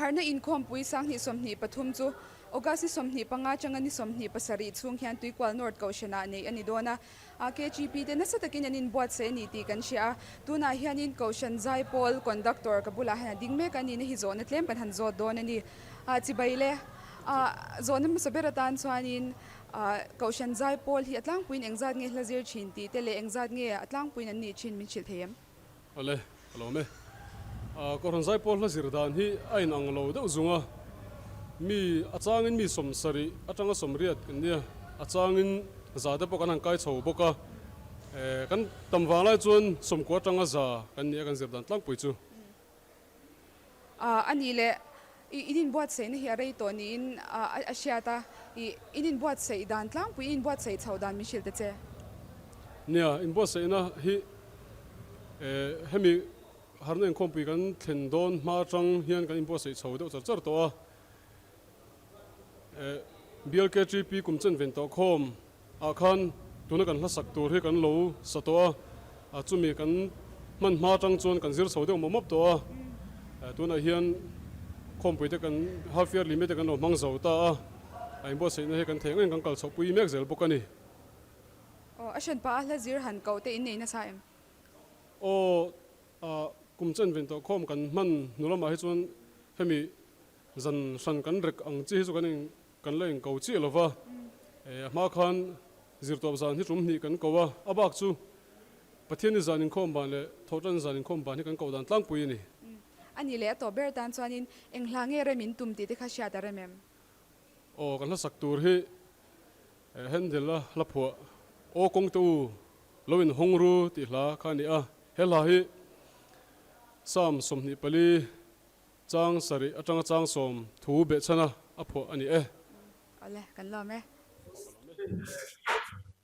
Harhna inkhawmpui 2023 chu August ni 25 atanga ni 27 chhung hian Tuikual North Kohhranah neih a ni dawn a. KGP te nasa takin an inbuatsaih a ni tih kan hria a. Tunah hianin Kohhran Zaipawl Conductor ka bulah hian a ding mek a nihna hi zawhna tlem kan han zawt dawn a ni. Chibai le, zawhna hmasa ber atan chuanin Kohhran Zaipawl hi a tlangpuiin engzat nge hla zir thin tih te leh engzat nge a tlangpuiin an nih thin min hrilh thei em? Awle, ka lawm e. Kohhran Zaipawl hla zir dan hi a inang lo deuh zung a, mi a changin mi 70 atanga 80 kan nia, a changin za te pawh kan han kai chho bawk a, kan tam vang lai chuan 90 atanga 100 kan nia kan zir dan tlangpui chu. A nih leh i in inbuatsaihna hi a rei tawh niin a hriat a, i in inbuatsaih dan tlangpui, in inbuatsaih chhoh dan min hrilh ta che. Nia, inbuatsaihna hi hemi harna inkhawmpui kan thlen dawn hma atang hian kan inbuatsaih chho deuh char char tawh a. BLKTP kum chen ven tawh khawm ah khan tuna kan hlasak tur hi kan lo sa tawh a, chumi kan hman hma atang chuan kan zir chho deuh mawp mawp tawh a, tunah hian khawmpui te kan half yearly te kan lo hmang zo ta a, a inbuatsaihna hi kan thei ang em kan kal chhoh pui mek zel bawk a ni. Aw, a hranpa a hla zir han koh te in nei nasa em? Aw, kum chen ven tawh khawm kan hman hnu lamah hi chuan hemi Zan hran kan rek ang chi hi chu kan in kan la inko chiah lo va, a hma khan zirtawp zan hi tum hnih kan ko a, a bak chu Pathianni zan inkhawm ban leh Thawhtan zan inkhawm ban hi kan koh dan tlangpui a ni. A nih leh a tawp ber tan chuanin eng hla nge rem in tum tih te kha hriat a rem em? Aw kan hlasak tur hi Handel a hla phuah Aw kawng te u lo in hawng ru tih hla kha a ni a, he hla hi Psalm 24 Chang sarih atanga chang sawm thu behchhana a phuah a ni e. Awle, kan lawm e.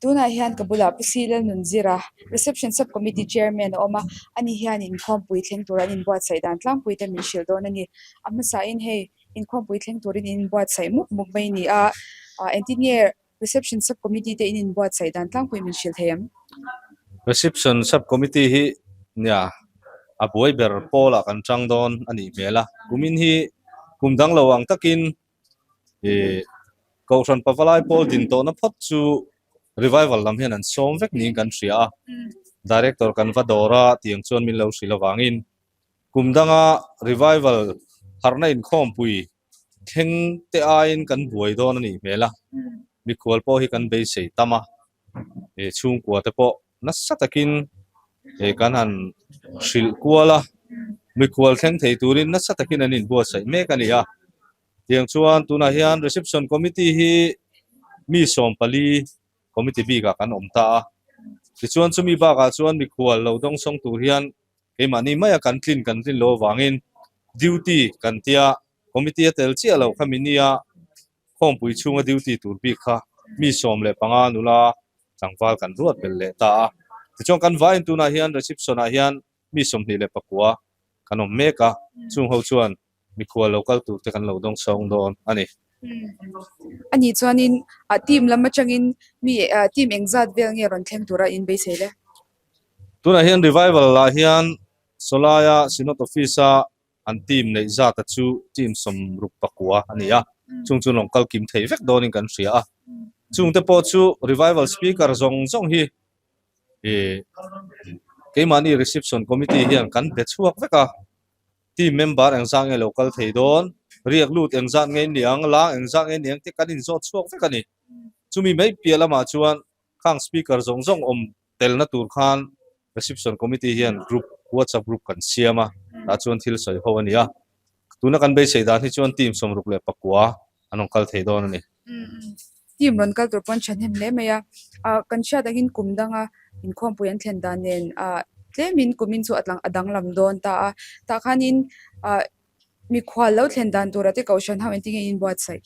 Tunah hian ka bulah Pu Si Lalnunzira, Reception Sub Committee Chairman a awm a, ani hian inkhawmpui thleng tur an inbuatsaih dan tlangpui te min hrilh dawn a ni. A hmasain hei inkhawmpui thleng turin in inbuatsaih mup mup mai a ni a, engtin nge Reception Sub Committee te in inbuatsaih dan tlangpui min hrilh thei em? Reception Sub Committee hi nia a buai ber pawlah kan tang dawn a nih hmel a, kumin hi kum dang lo ang takin ih Kohhran Pavalai pawl din tawhna phawt chu Revival lam hian an sawm vek niin kan hria a, Director kan va dawr a tiang chuan min lo hrilh avangin kum danga Revival harhna inkhawmpui Thleng te aiin kan buai dawn a nih hmel a, mikhual pawh hi kan beisei tam a, he chhungkua te pawh nasa takin he kan han hrilh kual a, mikhual thleng thei turin nasa takin an inbuatsaih mek a ni a. Tiang chuan tunah hian reception committee hi mi 14 committee bikah kan awm ta a, tichuan chumi bakah chuan mikhual lo dawngsawng tur hian Keimahni maia kan tlin kan tlin loh avangin duty kan tia committee a tel chiah loh khami nia khawmpui chhunga duty tur bik kha mi 15 nula tlangval kan ruat belh leh ta a. Tichuan kan vaiin tunah hian reception ah hian mi 29 kan awm mek a, chung ho chuan mikhual lo kal tur te kan lo dawng chhawng dawn a ni. A nih chuanin team lam atangin mi team engzat vel nge rawn thleng tura in beisei le? Tunah hian Revival ah hian Sawlaia Synod Office a an team neih zata chu team 69 a ni a, chung chu lawng kal kim thei vek dawnin kan hria a. Chungte pawh chu Revival Speaker zawng zawng hi ih keimahni Reception Committee hian kan be chhuak vek a, team member engzah nge lo kal thei dawn, riak lut engzah nge niang, lang engzah nge niang te kan inzawt chhuak vek a ni. Chumi mai piah lamah chuan Khang speaker zawng zawng awm telna tur khan reception committee hian group WhatsApp group kan siam a, tah chuan thil sawi ho a ni a. Tuna kan beisei dan hi chuan team 69 an rawn kal thei dawn a ni. Team rawn kal tur pawn thahnem hle mai a, kan hriat angin kum danga inkhawmpui an thlen dan nen tlemin kumin chu a danglam dawn ta a, tah khanin Mikhual lo thlen dan tura te Kohhran ho engtin nge in buatsaih?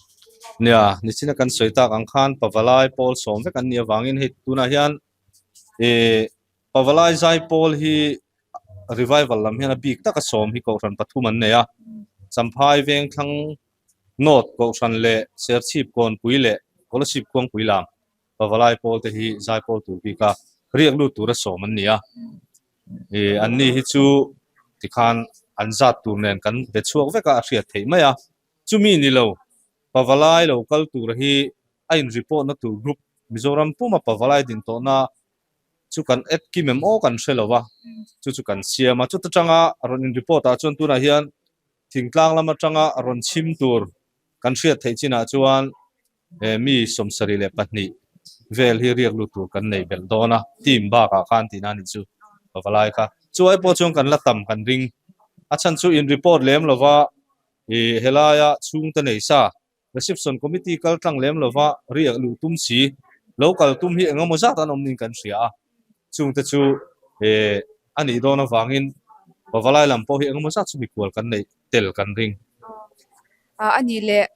Nia, nichina kan sawi tak ang khan Pavalai pawl sawm vek an nih avangin hei tunah hian ih Pavalai zai pawl hi revival lam hian a bik taka sawm hi Kohhran pathum an nei a, Champhai Vengthlang North Kohhran leh Serchhip Kawnpui leh Kolasib Khuangpui lam Pavalai pawl te hi zai pawl tur bika riak lut tura sawm an ni a. Ih an ni hi chu tikhan an zat tur nen kan be chhuak vek a, a hriat theih mai a. Chumi ni lo, Pavalai lo kal tur hi a in report na tur group Mizoram puma Pavalai din tawhna chu kan add kim em aw kan hre lo va, chu chu kan siam a. Chuta tanga rawn in report ah chuan tunah hian thingtlang lam atanga rawn chhim tur kan hriat theih chinah chuan mi 72 vel hi riak lut tur kan nei belh dawn a, team bakah khan tihna a nih chu Pavalai kha. Chu ai pawh chuan kan la tam kan ring. A chhan chu in report lem lova ih helaia chhungte nei sa Reception Committee kal tlang lem lova riak luh tum si lo kal tum hi engemaw zat an awm niin kan hria a, chungte chu eh a nih dawn avangin Pavalai lam pawh hi engemaw zat chu mikhual kan neih tel kan ring. A nih leh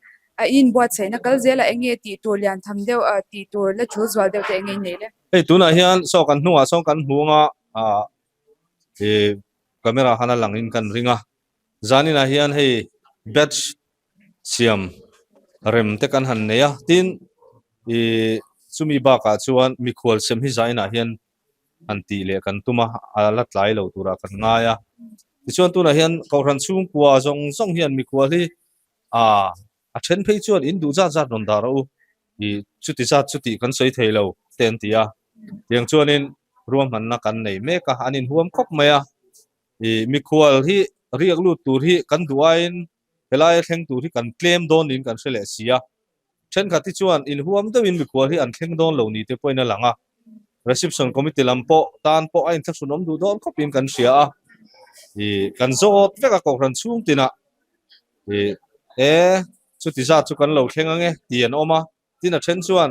a inbuatsaihna kal zelah eng nge tih tur lian tham deuh tih tur la tul zual deuh te eng nge inneih le? Hei tunah hian saw kan hnungah sawn kan hmu anga eh camera khan a langin kan ring a, zaninah hian hei batch siam rem te kan han nei a, tin ih chumi bakah chuan mikhual sem hi zainah hian han tih leh kan tum a, a la tlai lo turah kan ngai a. Tichuan tunah hian Kohhran chhungkua zawng zawng hian mikhual hi ah a then phei chuan in duh zat zat rawn dah rawh u, ih chuti zat chuti kan sawi thei lo te an ti a. Tiang chuanin ruahmanna kan nei mek a, an inhuam khawp mai a. Ih mikhual hi riak lut tur hi kan duh aiin Helaia thleng tur hi kan tlem dawn niin kan hre leh si a, thenkhat hi chuan inhuam deuhin mikhual hi an thleng dawn lo ni te pawhin a lang a, Reception Committee lam pawh tan pawh a inthlahrun awm duh dawn khawpin kan hria a, ih kan zawt vek a Kohhran chhung tinah ih e chuti zat chu kan lo thleng ange tih an awm a, tin a then chuan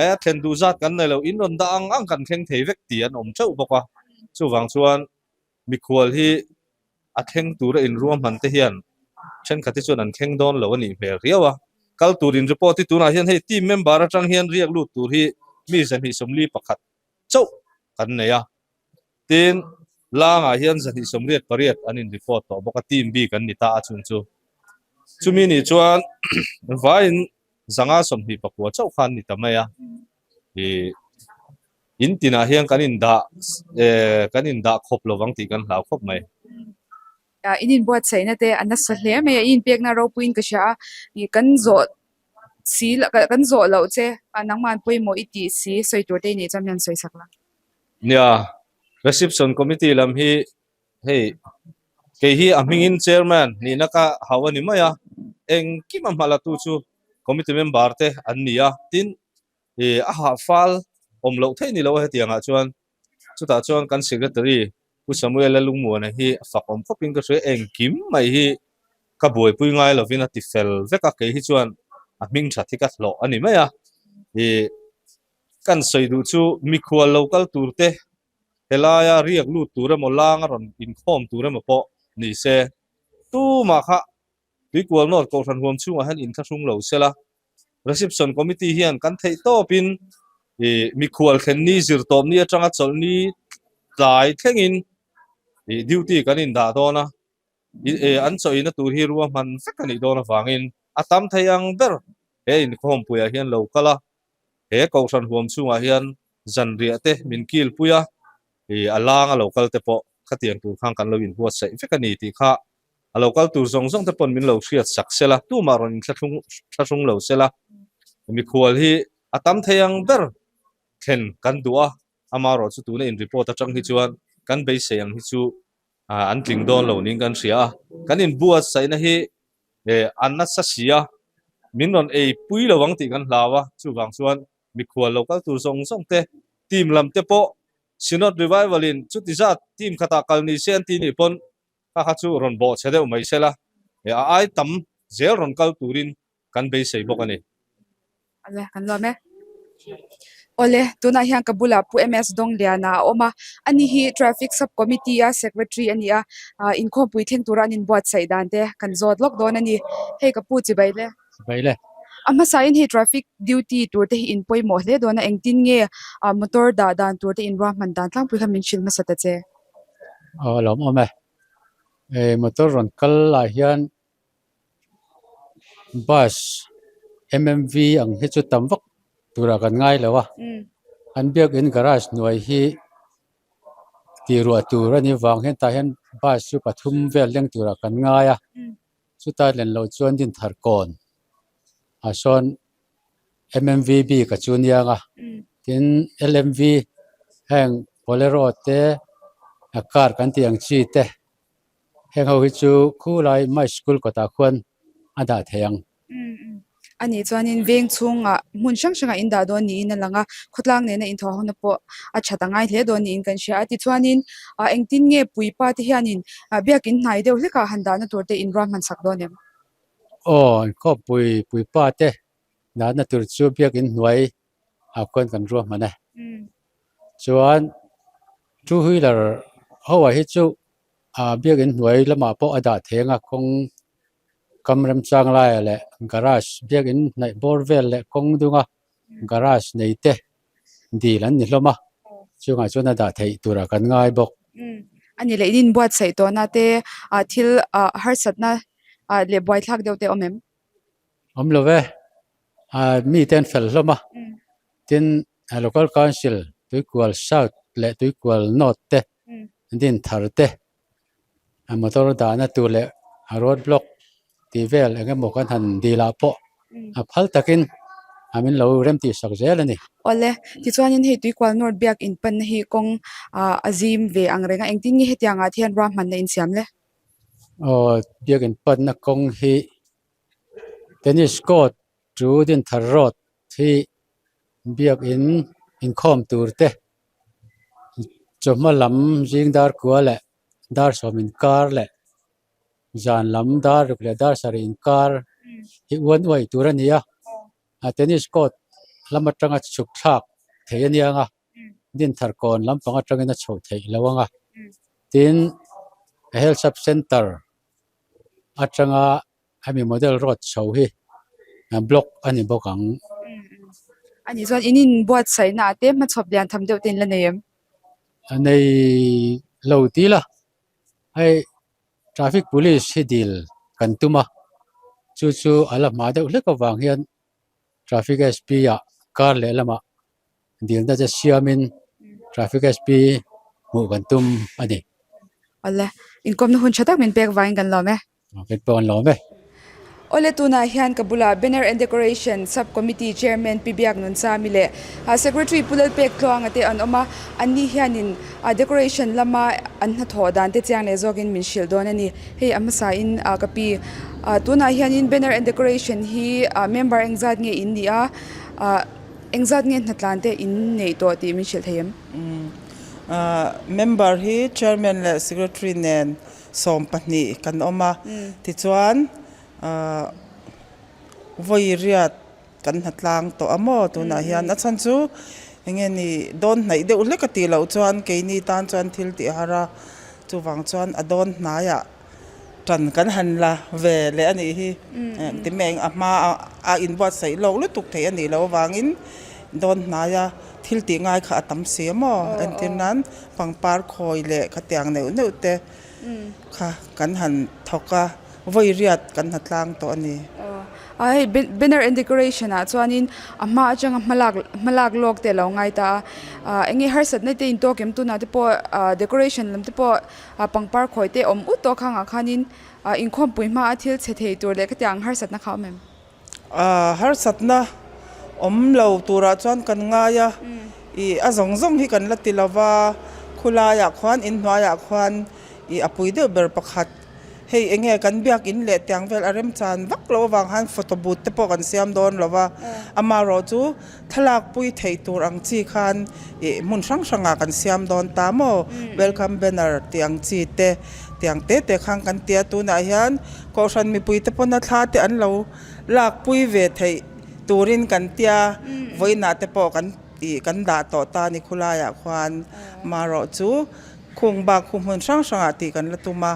e thlen duh zat kan nei lo in rawn dah ang ang kan thleng thei vek tih an awm teuh bawk a, chuvang chuan mikhual hi a thleng tura inruahman te hian thenkhat hi chuan an thleng dawn lo a nih hmel riau a, kal tur in report hi tunah hian hei team member atang hian riak lut tur hi mi 241 chauh kan nei a, tin langah hian 288 an in report tawh bawk a, team bik an ni ta a chung chu. Chumi nih chuan vaiin 529 chauh kha an ni ta mai a, ih In tinah hian kan indah eh kan indah khawp lo vang tih kan hlau khawp mai. In inbuatsaihna te a nasa hle mai a, i inpekna ropuiin ka hria a, ih kan zawh si kan zawh loh che a nangmah an pawimawh i tih si sawi tur te i nih chuan min han sawi sak la. Nia, Reception Committee lam hi hei kei hi a hmingin Chairman nihna ka hau a ni mai a, engkim a hma latu chu Committee member te an ni a, tin Ih a hah fal awm loh theih ni lo a hetiang ah chuan chutah chuan kan secretary Pu Samuel-a Lungmuana hi a fak awm khawpin ka hria engkim mai hi ka buaipui ngai lovin a ti fel vek a kei hi chuan a hming that hi ka hlawh a ni mai a ih kan sawi duh chu mikhual lo kal tur te helaia riak lut tur emaw langa rawn inkhawm tur emaw pawh ni se tumah kha Tuikual North Kohhran huam chhungah hian inthlahrung lo sela, Reception Committee hian kan theih tawpin ih mikhual thlen ni zir tawp ni atanga chawlh ni tlai thlengin ih duty kan indah dawn a, ih an chawina tur hi ruahman vek a nih dawn avangin a tam thei ang ber he inkhawmpuiah hian lo kal a, he Kohhran huam chhungah hian zanriah te min kilpui a, ih a langa lo kal te pawh khatiang tur khan kan lo inbuatsaih vek a ni tih kha A lo kal tur zawng zawng te pawn min lo hriat sak sela, tumah rawn inthlahrung thlahrung lo sela, mikhual hi a tam thei ang ber thlen kan duh a, amaherawh chu tuna in report atang hi chuan kan beisei ang hi chu an tling dawn lo niin kan hria a, kan inbuatsaihna hi an nasa si a, min rawn ei pui lo ang tih kan hlau a, chuvang chuan mikhual lo kal tur zawng zawng te team lam te pawh Synod Revival in chuti zat team khatah kal ni se an ti nih pawn Kha kha chu rawn bawh chhe deuh mai sela, he a ai tam zel rawn kal turin kan beisei bawk a ni. Awle, kan lawm e. Awle, tunah hian ka bulah Pu MS Dawngliana a awm a, ani hi Traffic Sub Committee a Secretary a ni a, inkhawmpui thleng tura an inbuatsaih dan te kan zawt lawk dawn a ni. Hei ka pu chibai le. Chibai le. A hmasain hei traffic duty tur te hi in pawimawh hle dawn a, engtin nge motor dah dan tur te inruahman dan tlangpui kha min hrilh hmasa ta che. Aw a lawm awm e. Hei motor rawn kal lah hian bus M_M_V ang hi chu tam vak turah kan ngai lo a. An biakin garage hnuai hi tih ruah tur a nih vang hian tah hian. Bus chu pathum vel leng turah kan ngai a, chuta len loh chuan Dinthar kawn ah sawn M_M_V bik a chu niang a, tin L_M_V heng Bolero te car kan tih ang chi te heng ho hi chu khulai Mai school kawtah khuan a dah thei ang. A nih chuanin veng chhungah hmun hrang hrangah in dah dawn niin a lang a, khawtlang nena inthawh hona pawh a that a ngai hle dawn niin kan hria a. Tichuanin ah engtin nge puipa te hianin ah biakin hnai deuh hlekah han dahna tur te in ruahman sak dawn em? Aw, inkhawmpui puipa te dahna tur chu biakin hnuai ah khuan kan ruahman e. Chuan two wheeler ho ah hi chu ah biakin hnuai lamah pawh a dah thei ang a kawng Kam remchang laiah leh garage biakin hnaih bawr vel leh kawng dunga garage nei te dil an ni hlawm a, chungah chuan a dah theih turah kan ngai bawk. A ni leh in inbuatsaih tawhna te ah thil ah harsatna ah leh buaithlak deuh te a awm em? Awm lo ve, ah mite an fel hlawm a, tin local council Tuikual South leh Tuikual North te din thar te a motor dahna tur leh a road block tih vel eng emaw kan han dil ah pawh a phal takin a min lo rem tih sak zel a ni. Awle, tichuanin hei Tuikual North biak inpanna hi kawng ah a zim ve ang reng a, engtin nge hetiang ah te hian ruahmanna insiam le? Aw, biak inpanna kawng hi tennis court chu Dinthar road hi biak in inkhawm tur te chawhma lam zing dar kua leh dar sawm inkar leh zan lam dar ruk leh dar sarih inkar hi uan uaih tur a ni a a tennis court lam atanga chhuk thlak theih a nia ang a Dinthar kawn lampang atangin a chhoh theih lo ang a tin health sub center atanga hemi model road chho hi block a ni bawk ang. A nih chuan in inbuatsaihna ah te hmachhawp lian tham deuh te in la nei em? A nei lo ti la, hei traffic police hi dil kan tum a, chu chu a la hma deuh hlek avang hian traffic SP ah kar leh lamah dilna te siamin traffic SP hmuh kan tum a ni. Awle, inkawmna hun tha tak min pek vangin kan lawm e. Kei pawh an lawm e. Awle tunah hian ka bulah Banner and Decoration Sub Committee Chairman Pi Biak Nunchami leh Secretary Pu Lalpek Tluanga te an awm a, anni hianin decoration lama an hnathawh dan te chiang leh zawkin min hrilh dawn a ni. Hei a hmasain ka pi tunah hianin Banner and Decoration hi member engzat nge in ni a, engzat nge hnatlan te in neih tawh tih min hrilh thei em? Member hi Chairman leh Secretary nen 12 kan awm a, tichuan vawi riat kan hna tlang tawh a maw tunah hian a chhan chu eng nge ni dawn hnaih deuh hlek a tih loh chuan keini tan chuan thil tih har a, chuvang chuan a dawn hnaiah tan kan han la ve leh a nih hi time a hma a inbuatsaih lawk lutuk theih a nih loh avangin dawn hnaia thil tih ngai kha a tam si a maw entir nan pangpar khawi leh khatiang neuh neuh te kha kan han thawk a, vawi riat kan hna tlang tawh a ni. A hei banner and decoration ah chuanin a hma atanga hmalak hmalak lawk te a lo ngai ta a, eng nge harsatna te intawk em tunah te pawh decoration lam te pawh pangpar khawi te awm ut tawh khangah khanin inkhawmpui hma a thil chhe thei tur leh khatiang harsatna kha a awm em? Harsatna awm lo turah chuan kan ngai a, ih a zawng zawng hi kan la ti lo va, khulaiah khuan inhnuaiah khuan ih a pui deuh ber pakhat hei eng nge kan biakin leh tiang vel a remchan vak loh avang khan photo booth te pawh kan siam dawn lo va, amaherawh chu thlalak pui theih tur ang chi khan ih hmun hrang hrangah kan siam dawn ta maw, welcome banner tih ang chi te tiang te te khan kan ti a, tunah hian kohhran mipui te pawna thla te an lo Lakpui ve theih turin kan tia, vawiinah te pawh kan tih kan dah tawh ta ni khulaiah khuan marawh chu khung bak khu hmun hrang hrangah tih kan la tum a,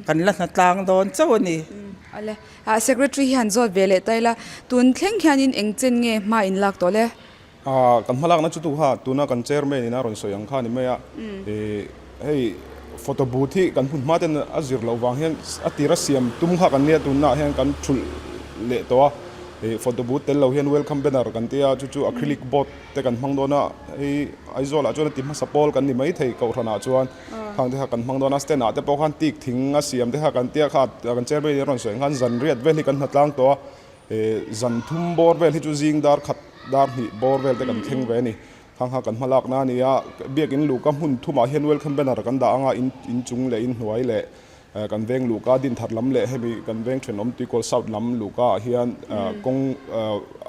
kan la hna tlang dawn chauh a ni. Awle, Secretary hi han zawt ve leh ta ila, tun thleng hianin eng chen nge hma in lak tawh le? Kan hmalakna chu tu kha tuna kan chairman in a rawn sawi ang kha a ni mai a, hei photo booth hi kan hmun hma ten a zir loh vang hian a tira siam tum kha kan nia tunah hian kan thulh leh tawh a. Ih photo booth tel lo hian welcome banner kan tia chu chu acrylic board te kan hmang dawn a hei Aizawl ah chuan a ti hmasa pawl kan ni maithei kohhran ah chuan khang te kha kan hmang dawn a stand ah te pawh khan tik thing a siam te kha kan tia kha kan chairman in a rawn sawi ang khan zan riat vel hi kan hna tlang tawh a ih zan thum bawr vel hi chu zing dar khat dar hnih bawr vel te kan thleng ve a ni khang kha kan hma lak na a ni a biakin luhka hmun thumah hian welcome banner kan dah ang a in inchung leh inhnuai leh Kan veng luhka Dinthar lam leh hemi kan veng thenawm Tuikawl South lam luhka ah hian kawng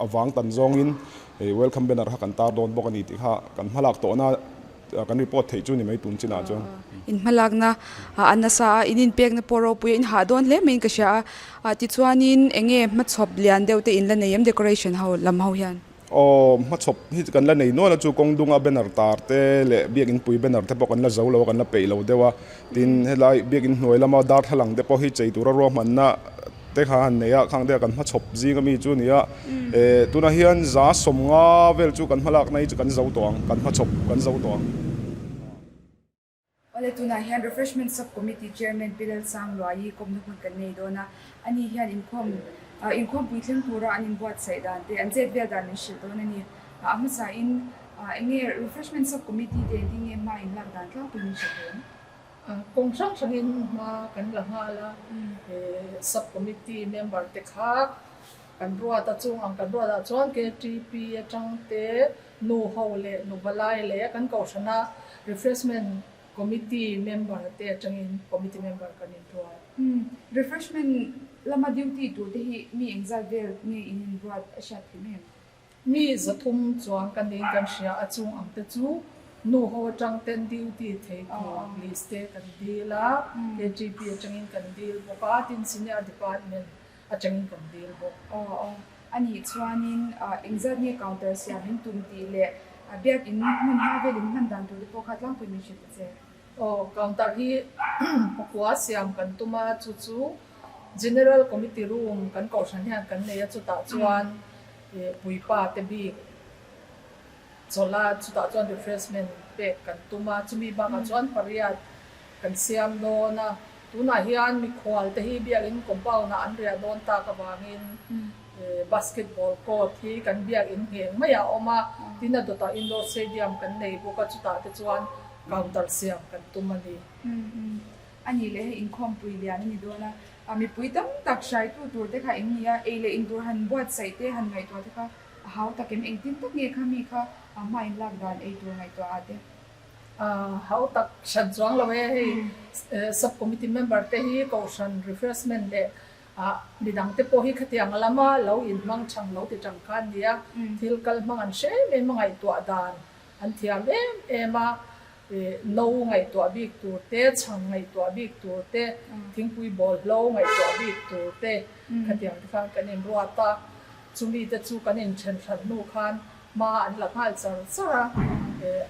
a vang tan zawngin welcome banner kha kan tar dawn bawk a ni tih kha kan hmalak tawhna kan report theih chu ni mai tun chinah chuan. In hmalakna a nasa a, in inpekna pawh ropui a inhah dawn hle maiin ka hria a, tichuanin eng nge hmachhawp lian deuh te in la nei em decoration ho lam ho hian? Aw, hmachhawp hi kan la nei nual a chu kawng dunga banner tar te leh biakin pui banner te pawh kan la zo lo a, kan la peih lo deuh a. Tin, helai biakin hnuai lama darthlalang te pawh hi chei tura ruahmanna te kha han nei a, khang te ah kan hmachhawp zing ami chu a ni a. Eh, tunah hian za sawmnga vel chu kan hmalakna hi chu kan zo tawh ang, kan hmachhawp kan zo tawh ang. Awle tunah hian Refreshment Sub Committee Chairman Pi Lalsangluaii kawmna hmun kan nei dawn a, ani hian inkhawm inkhawmpui thleng tura an inbuatsaih dan te, an chet vel dan min hrilh dawn a ni. A hmasain eng nge Refreshment Sub Committee te engtin nge hma in lak dan tlangpui min hrilh thei ang? Kawng hrang hrangin hma kan la nghal a, Sub Committee member te kha kan ruat a, chung ang kan ruat ah chuan KTP atang te, Nu ho leh nu valai leh kan kohhrana Refreshment Committee member te atangin Committee member kan inruat. Umm, Refreshment lama duty tur te hi mi engzat vel nge in inruat a hriat theih em? Mi 300 chuang ka niin kan hria a, chung ang te chu nu ho atang ten duty thei tur list te kan dil a, KTP atangin kan dil bawk a, tin Senior Department atangin kan dil bawk. Aw aw, a nih chuanin engzat nge counter siam in tum tih leh biakin hmun hma velin hman dan tur te pawh kha tlangpui min hrilh ta che. Aw, counter hi pakua siam kan tum a, chu chu General Committee room kan kohhran hian kan nei a, chutah chuan puipa te bik chawlh a, chutah chuan refreshment pek kan tum a, chumi bakah chuan pariat kan siam dawn a. Tunah hian mikhual te hi biakin compound ah an riah dawn tak avangin basketball court hi kan biakin ngheng maiah a awm a, tin a dawtah indoor stadium kan nei bawk a, chutah te chuan counter siam kan tum a ni. A nih leh hei inkhawmpui lian a ni dawn a, mipui tam tak hraitu tur te kha eng ni a, ei leh intur han buatsaih te han ngaihtuah te kha a hau tak em? Engtin tak nge kha mi kha hma in lak dan ei tur ngaihtuah ah te? Hau tak hran chuang lo e, hei sub committee member te hi kohhran refreshment leh midang te pawh hi khatiang lama lo inhmang thang lo ti tang kha an ni a, thil kal hmang an hre em em a ngaihtuah dan an thiam em em a, no ngaihtuah bik tur te, chhang ngaihtuah bik tur te, thingpui bawlhlo ngaihtuah bik tur te khatiang te khan kan inruat a, chumi te chu kan inthen hran hnu khan Hma an la nghal char char a,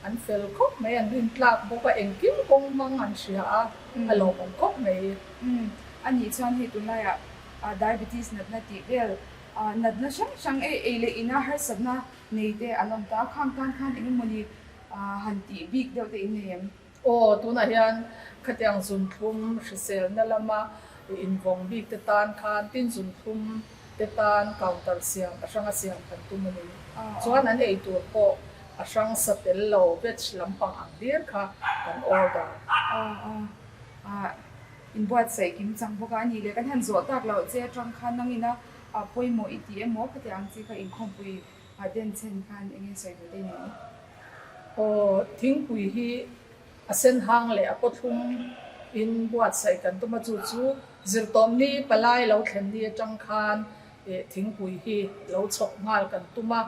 an fel khawp mai, an rintlak bawk a, engkim kawng hmang an hria a, a lawmawm khawp mai. Umm, a nih chuan hei tunlaiah diabetes natna tih vel natna hrang hrang ei ei leh ina harsatna nei te an awm ta a, khang tan khan eng emawni han tih bik deuh te in nei em? Aw, tunah hian khatiang zunthlum hriselna lama invawng bik te tan khan tin zunthlum te tan counter siam a hranga siam kan tum a ni. Chuan an ei tur pawh a hrang sa tel lo veg lampang ang hlir kha kan order. Aw aw, ah inbuatsaih kim chang bawk a, a nih leh kan han zawh tak loh che atang khan nangina pawimawh i ti emaw khatiang ang chi kha inkhawmpui A den chen khan eng nge sawi duh te ni? Aw, thingpui hi a sen hang leh a pawthlum in buatsaih kan tum a, chu chu zirtawmni palai lo thlen ni atang khan thingpui hi lo chhawp nghal kan tum a,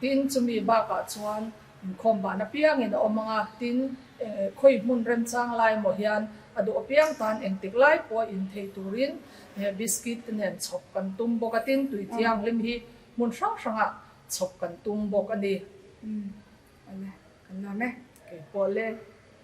tin chumi bakah chuan inkhawm ban apiangin a awm ang a, tin khawi hmun remchang lai maw hian a duh apiang tan engtik lai pawh in thei turin biscuit te nen chhawp kan tum bawk a, tin tui thianghlim hi Hmun hrang hrangah chhawp kan tum bawk a ni. Umm, awle, kan nuam e. Kei pawh le.